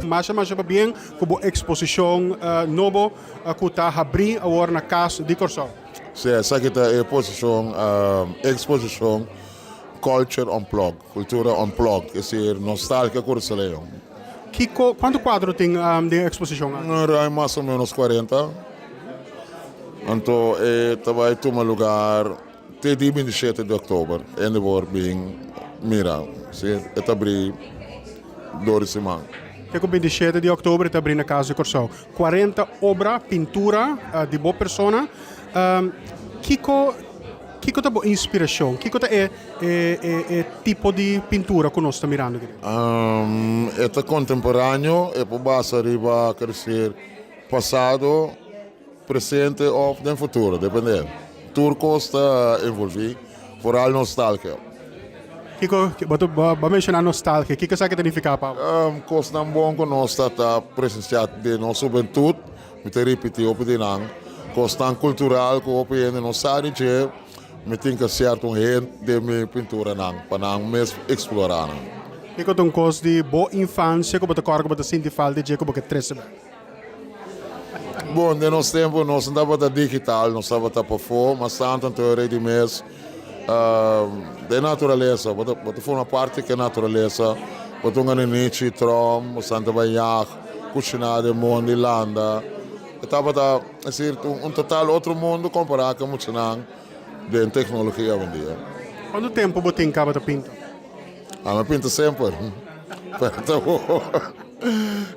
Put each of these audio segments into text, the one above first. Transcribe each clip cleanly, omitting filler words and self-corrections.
Masha masha pabien ku bo eksposishon nobo ku ta habrí awor na Kas di Kòrsou. Sí, esaki ta e posishon, eksposishon Culture Unplugged, Kultura Unplugged, es decir, nostalgia kurasoleño. Kiko, kuantu kuadro tin den e eksposishon aki? Ruim mas o ménos kuarenta. Anto e ta bai tuma lugar te di 27 di òktober. Hende por bin mira. Sí, e ta abrí dor di siman. Te ku 27 di òktober e ta abrí na Kas di Kòrsou. 40 obra, pintura di bo persona. Kiko kiko ta bo inspirashon? Kiko ta e e e tipo di pintura ku nos ta mirando aki? E ta kontemporáneo, e por basa riba, ker desir, pasado, presente of den futuro, depende. Tur kos ta envolví, vooral nostalgia. Kiko, bo ta bo a menshoná nostalgia, kiko esaki ta nifiká pa bo? Kosnan bon ku nos ta ta presensiá den nos hubentut, mi ta ripití hopi di nan. Kosnan kultural ku hopi hende no sa di dje, mi tin ke sierto un hint den mi pinturanan pa nan mes eksplorá nan. Kiko ta un kos di bo infansia ku bo ta kòrda ku bo ta sinti falta di dje ku bo ke trese bèk? Bon, den nos tempu nos no tabata digital, nos tabata pafó, mas tantu anto e rei di mes den naturalesa, bo ta bo ta forma parti ku e naturalesa, bo ta hunga nenichi, trom, bo santa bai yag, kushiná den mondi, landa, e tabata es decir un total otro mundu kompará ku e muchanan den teknologia awendia. Kuantu tempu bo tin kaba ta pinta? Ami a pinta semper, pero ta bo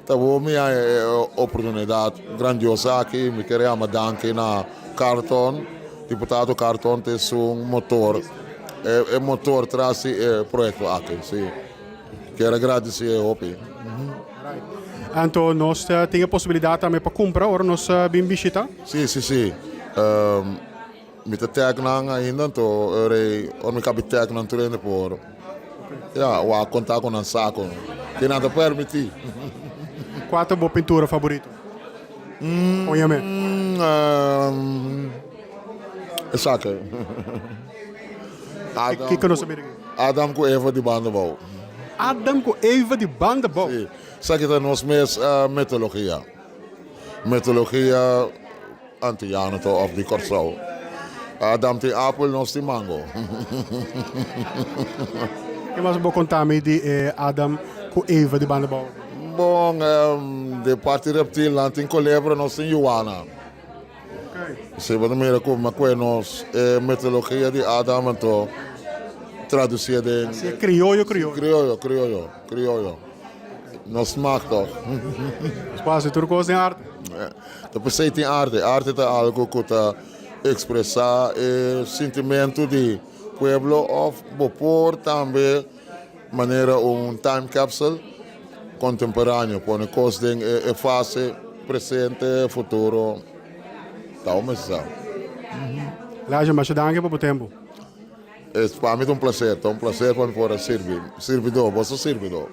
ta bo mi haña e oportunidat grandioso aki, mi ker yama danki na Carlton, diputado Carlton ta esun motor, e motor tras di e proyekto aki, si. Kier a gradisié hopi. Anto nos tin e posibilidat tambe pa kumpra ora nos bin bishita? Si, si, si. Mi ta tag nan ainda anto ora ei ora mi kabi tag nan tur hende por ya wak konta ku nan sa ku ke nan ta permití. Kua ta bo pintura faborito? Oñame. Esaki. Kiko nos ta mira aki? Adam ku Eva di banda bou. Adam ku Eva di banda bou. Si, esaki ta nos mes mitologia. Mitologia. Antiano ta of di Kòrsou. Adam tin apel, nos tin mango. Ke mas bo konta mi di e Adam ku Eva di banda bou? Bon, di parti reptil nan tin kolebra, nos tin yuana. Si bo ta mira ku mi a kue nos e mitologia di Adam anto tradusié den. Asi e krioyo krioyo. Krioyo, krioyo, krioyo. Nos smak tòg. Nos tur kos den arte. Ta p'esei tin arte. Arte ta algu ku ta ekspresá e sintimentu di pueblo òf bo por tambe manera un time capsule kontemporáneo, pone kos den e fase presente, futuro. Ta un mester sa. Elijah, masha danki pa bo tempu. Pa mi ta un plaser, ta un plaser pa mi por a sirbi, sirbidó, boso sirbidó.